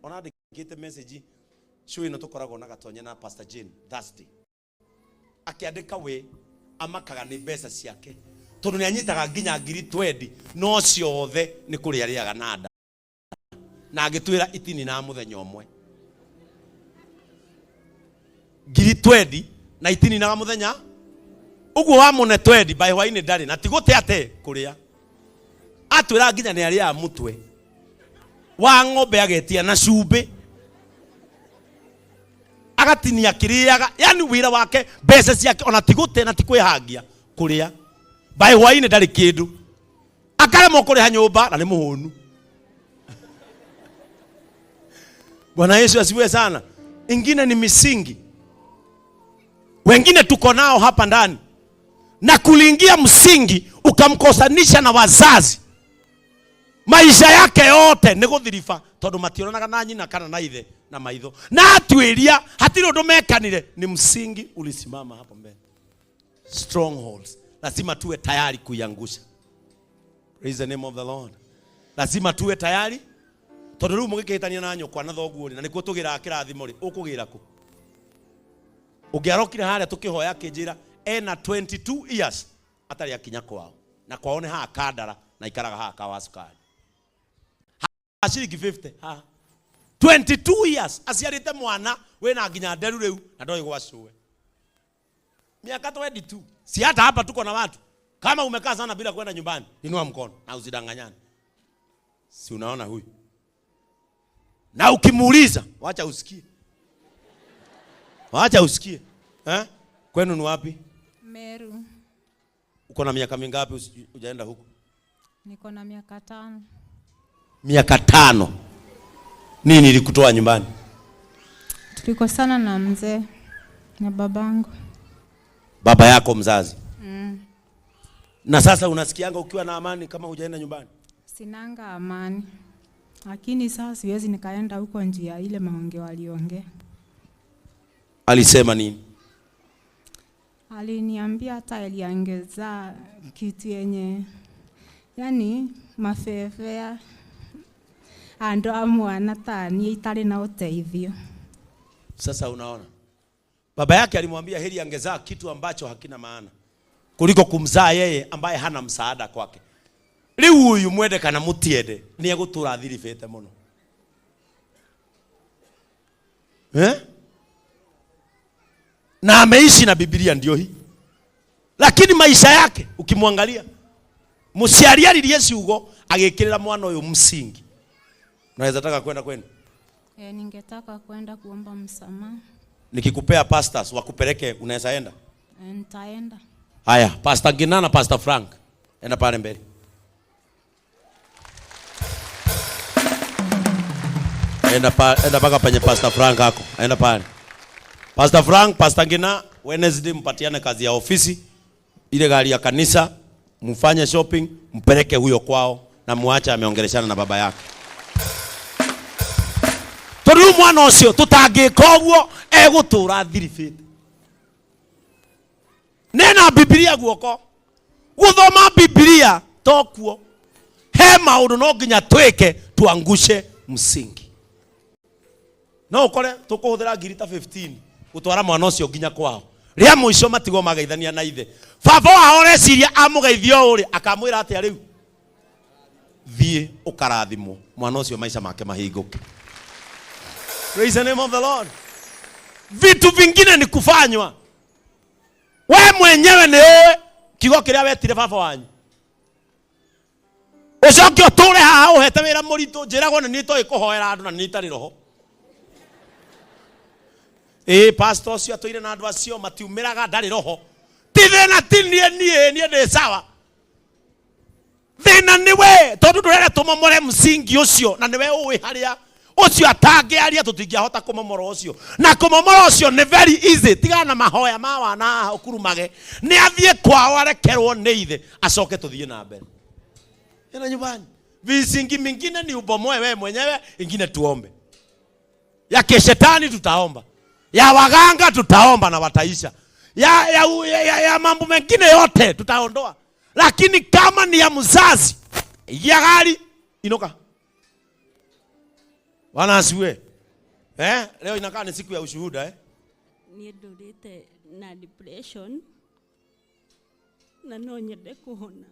Ona andĩkĩte message show ĩno tũkoragwo na Gatonye na Pastor Jane Thursday. Akĩandĩka we amakaga nĩ mbeca ciake tondũ nĩ anyitaga nginya ngiri 20 no ciothe nĩ kũrĩa arĩaga na nda, na agĩtwĩra itinina mũthenya ũmwe. Ngiri 20 na itininaga mũthenya ũguo wa mũne 20 by hwainĩ ndarĩ na tigũte ate kũrĩa. Atwĩra nginya nĩ arĩaga mũtwe wa ng'ombe agetia na cumbĩ agatinia kĩrĩaga, yani wĩra wake mbeca ciake ona tigũte na tikwĩhangia kũrĩa by hwainĩ ndarĩ kĩndũ, akaremwo kũrĩha nyũmba na nĩ mũhũnu. Bwana Yesu asifiwe sana. Ingine ni misingi, wengine tuko nao hapa ndani, na kulingia msingi ukamkosanisha na wazazi maisha yake yote nĩ gũthiriba tondũ mationanaga na nyina kana na ithe na maitho, na atuĩria hatirĩ ũndũ mekanire, ni msingi ulisimama hapo mbele. Strongholds lazima tuwe tayari kuiangusha. Praise the name of the Lord. Lazima tuwe tayari tondũ rĩu mũgĩkĩhĩtania na nyũkwa na thoguo rĩ, na nĩkuo tũgĩraga kĩrathimo rĩ, ũkũgĩra kũ? Ũngĩarokire harĩa tũkĩhoya akĩnjĩra ena 22 years atarĩ akinya kwao, na kwao nĩ haha Kandara na ikaraga haha Kawa Sukari. Ha ciringi 50 haha. 22 years aciarĩte mwana wĩna nginya nderu rĩu na ndoĩ gwa cũwe. Miaka 22. Si hata hapa tuko na watu. Kama umekaa sana bila kwenda nyumbani, inua mkono na usidanganyane. Si unaona huyu? Na ukimuuliza, wacha usikie. Wacha usikie. Eh? Kwenu ni wapi? Meru. Uko na miaka mingapi hujaenda huko? Niko na miaka 5. Miaka 5. Nini ilikutoa nyumbani? Tulikosana na mzee na babangu. Baba yako mzazi? Na sasa unasikianga ukiwa na amani kama hujaenda nyumbani? Sinanga amani. Lakini sasa siwezi nikaenda huko njia ile maongeo aliongea. Alisema nini? Aliniambia hata aliongeza kitu yenye yani mafefea ando amwana tani itari na uteithio. Sasa unaona? Baba yake alimwambia heri angezaa kitu ambacho hakina maana kuliko kumzaa yeye ambaye hana msaada kwake. Riu uyu mwende kana mutiende ni egutura thiribite muno. Na ameishi na Biblia ndio hii. Lakini maisha yake ukimwangalia mũciari aririe ciugo agĩkĩrĩra mwana ũyũ msingi. Unaweza taka kwenda kwenu? Ningetaka kwenda kuomba msamaha. Nikikupea pastors wakupeleke unaweza enda? Nitaenda. Haya, Pastor Gina na Pastor Frank. Enda pale mbele. Enda mpaka penye Pastor Frank hako. Enda pale. Pastor Frank, Pastor Gina, Wednesday mpatiane kazi ya ofisi, ile gari ya kanisa, mfanye shopping, mpeleke huyo kwao na muache ameongeleshana na baba yake. Tondu mwana ucio tutangika uguo egutura thiribite. Nena Biblia guoko. Guthoma Biblia tokuo. He maundu no nginya twike tuangushe msingi. No ukore tukuhuthira ngiri ta 15 gutwara mwana ucio nginya kwao. Ria muico matigwo mageithania na ithe. Baba wao areciria amugeithio uri akamwira atia riu? Thie ukarathimwo mwana ucio maisha make mahinguke. Praise the name of the Lord. Vitu vingine ni kufanywa. We mwenyewe ni uwe kiugo kiria wetire baba wanyu. Ucoke uture haha uhete wira muritu njiragwo ni nitoĩ kũhoera andũ na nĩ itarĩ roho. Pastor ũcio atũire na andũ acio matiumĩraga ndarĩ roho. Ti thĩna ti niĩ, niĩ, niĩ ndĩ sawa. Thĩna nĩ we tondũ ndũrenda tũmomore msingi ũcio na nĩwe ũĩ harĩa ũcio atangĩaria tũtingĩahota kũmomora ũcio. Na kũmomora ũcio nĩ very easy. Tigana na mahoya ma wana haha ũkurumage. Nĩ athiĩ kwao arekerwo nĩ ithe acoke tũthiĩ na mbere. Ena nyumbani. Visingi mingine ni ubomoe wewe mwenyewe, ingine tuombe. Ya keshetani tutaomba. Ya waganga tutaomba na wataisha. Ya mambo mengine yote tutaondoa. Lakini kama ni ya mzazi, ya gari inuka. Bwana asifiwe. Eh, leo inakaa ni siku ya ushuhuda eh? Niĩ ndũrĩte na depression na no nyende kũhona.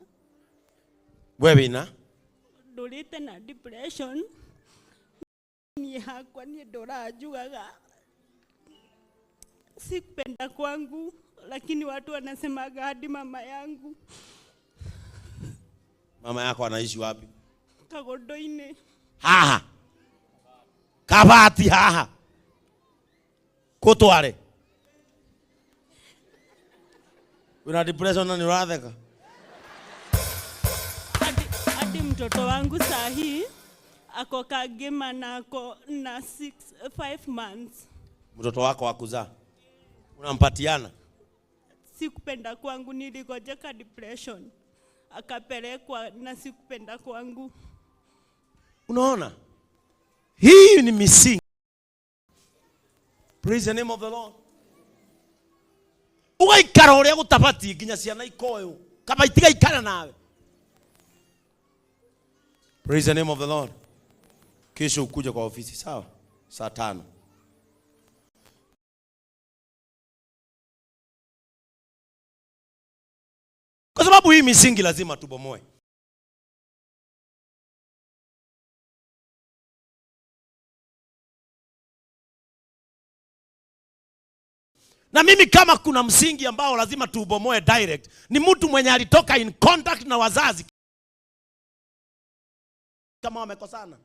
Wewe ina Ndũrĩte na depression, niĩ hakwa niĩ ndũraga njugaga sikupenda kwangu, lakini watu wanasemaga hadi mama yangu. Mama yako anaishi wapi? Kagondo-inĩ. Haha. Kabati haha. Kutware. Una depression na ni uratheka. Hadi mtoto wangu saa hii ako Kagema na ako na 5 months. Mtoto wako wa kuzaa unampatiana? Sikupenda kwangu, niligojeka depression akapelekwa na sikupenda kwangu. Unaona, hii ni misingi. Praise the name of the Lord. Ugaikara uria gutabatie nginya ciana ikoywo kaba itigaikara nawe. Praise the name of the Lord. Kesho ukuja kwa ofisi sawa, saa 5. Kwa sababu hii misingi lazima tubomoe. Na mimi kama kuna msingi ambao lazima tuubomoe direct, ni mtu mwenye alitoka in contact na wazazi kama wamekosana.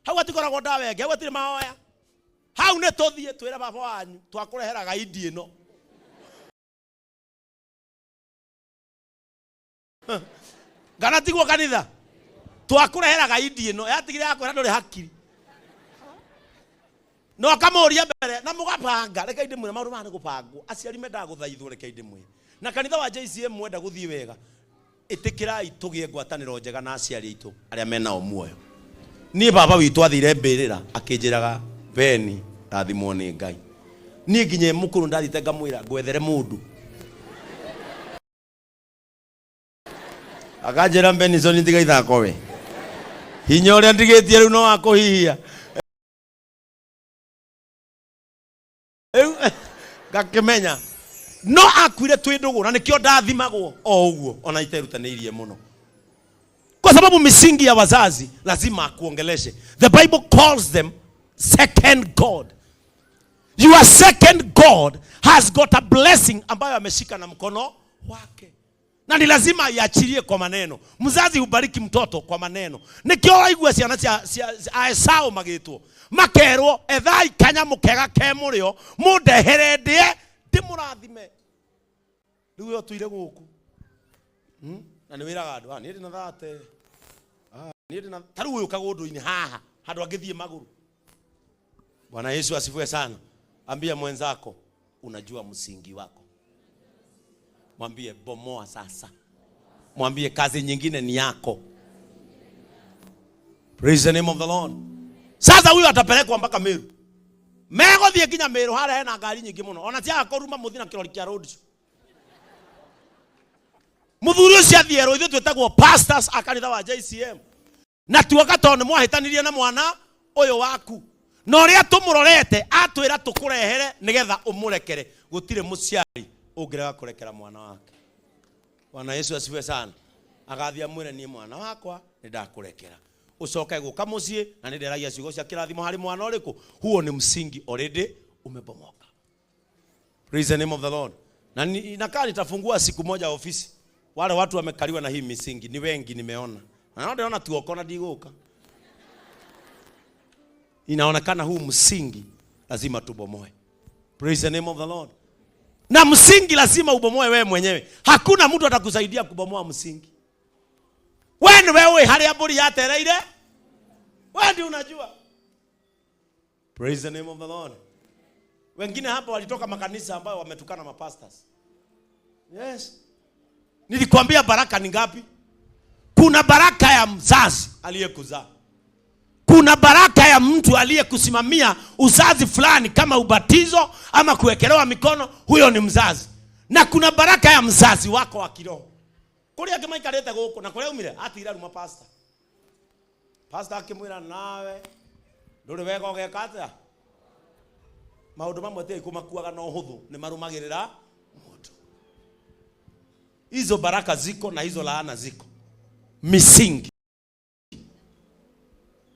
Hau atikoragwo ndawa ĩngĩ, hau hatirĩ mahoya. Hau nĩ tũthiĩ twĩre baba wanyu twakũrehera gaidi ĩno. Kana tiguo kanitha? Twakũrehera gaidi ĩno, yatigire yakwĩra ndũrĩ hakiri. No akamũria mbere na mũgabanga, reke ndĩmwĩre maũndũ maya nĩ gũbangwo. Aciari mendaga gũthaithwo, reke ndĩmwĩre. Na kanitha wa JCM mwenda gũthiĩ wega, ĩtĩkĩrai tũgĩe ngwatanĩro njega na aciari aitũ arĩa menao muoyo. Niĩ baba witũ athire mbĩrĩra akĩnjĩraga Beni rathimwo nĩ Ngai. Niĩ nginya mũkũrũ ndathiĩte ngamwĩra ngwethere mũndũ. Akanjĩra Benson tiga ithako we. Hinya ũrĩa ndigĩtie rĩu no wa kũhihia. Rĩu ngakĩmenya no akuire twĩ ndũgũ na nĩkĩo ndathimagwo o ũguo ona iterutanĩirie mũno. Kwa sababu misingi ya wazazi lazima akuongeleshe. The Bible calls them second God. Your second God has got a blessing ambayo ameshika na mkono wake. Na ni lazima iachilie kwa maneno. Mzazi hubariki mtoto kwa maneno. Nikio waigua ciana cia Esau magitwo. Makerwo ethai kanyamu kega ke murio mundehere ndie ndimurathime. Riu yo tuire guku. Na ni wiraga andu, ni ndina thate. Ni ndina taru uyu kagundu-ini haha handu angithie maguru. Bwana Yesu asifiwe sana. Ambia mwenzako unajua msingi wako. Mwambie bomoa sasa. Mwambie kazi nyingine ni yako. Praise the name of the Lord. Sasa huyu atapelekwa mpaka Meru. Megothie nginya Meru haria hena ngari nyingi muno. Ona tiaga kuruma muthi na kirori kia road. Muthuri ucio athie ithuĩ twĩtagwo pastors a kanitha wa JCM. Na tuoka tondũ nĩ mwahĩtanirie na mwana ũyũ waku. Na ũrĩa tũmũrorete atwĩra tũkũrehere nĩgetha ũmũrekere. Gũtirĩ mũciari ũngĩrega kũrekera mwana wake. Bwana Yesu asifiwe sana. Agathiĩ amwĩre niĩ mwana wakwa nĩ ndakũrekera. Ũcoke gũka mũciĩ na nĩ nderagia ciugo cia kĩrathimo harĩ mwana ũrĩkũ. Huo ni msingi already umebomoka. Praise the name of the Lord. Na inakaa nitafungua siku moja ofisi. Wale watu wamekaliwa na hii misingi ni wengi nimeona. Na naona tuokona ndigũka. Inaonekana huu msingi lazima tubomoe. Praise the name of the Lord. Na msingi lazima ubomoe wewe mwenyewe. Hakuna mtu atakusaidia kubomoa msingi. Wewe ni wewe haria mburi yatereire. Wewe ndio unajua. Praise the name of the Lord. Wengine hapa walitoka makanisa ambayo wametukana mapastors. Yes. Nilikwambia baraka ni ngapi? Kuna baraka ya mzazi aliyekuzaa. Kuna baraka ya mtu aliyekusimamia uzazi fulani kama ubatizo ama kuwekelewa mikono, huyo ni mzazi. Na kuna baraka ya mzazi wako wa kiroho. Kuria angĩ maikarĩte gũkũ na kũrĩa umire atira ruma pastor. Pastor akĩmwĩra nawe Ndũrĩ wega ũgeka atĩa? Maũndũ mamwe tigai kũmakuaga na ũhũthũ, nĩ marũmagĩrĩra mũndũ. Hizo baraka ziko na hizo laana ziko. Misingi.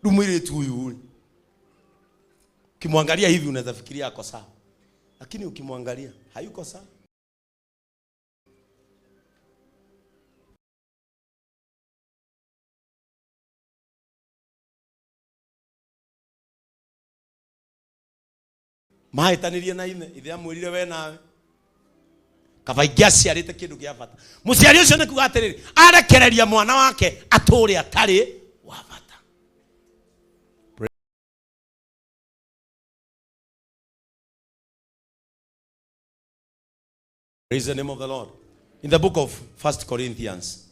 Rĩu mũirĩtu ũyũ rĩ, ukimwangalia hivi unaweza fikiria ako sawa, lakini ukimwangalia hayuko sawa. Mahĩtanirie na ithe, ithe amwĩrire we nawe kaba ingĩaciarĩte kĩndũ kĩa bata. Mũciari ũcio nĩ kuga atĩrĩrĩ, arekereria mwana wake atũre atarĩ wa bata. Praise the name of the Lord. In the book of 1 Corinthians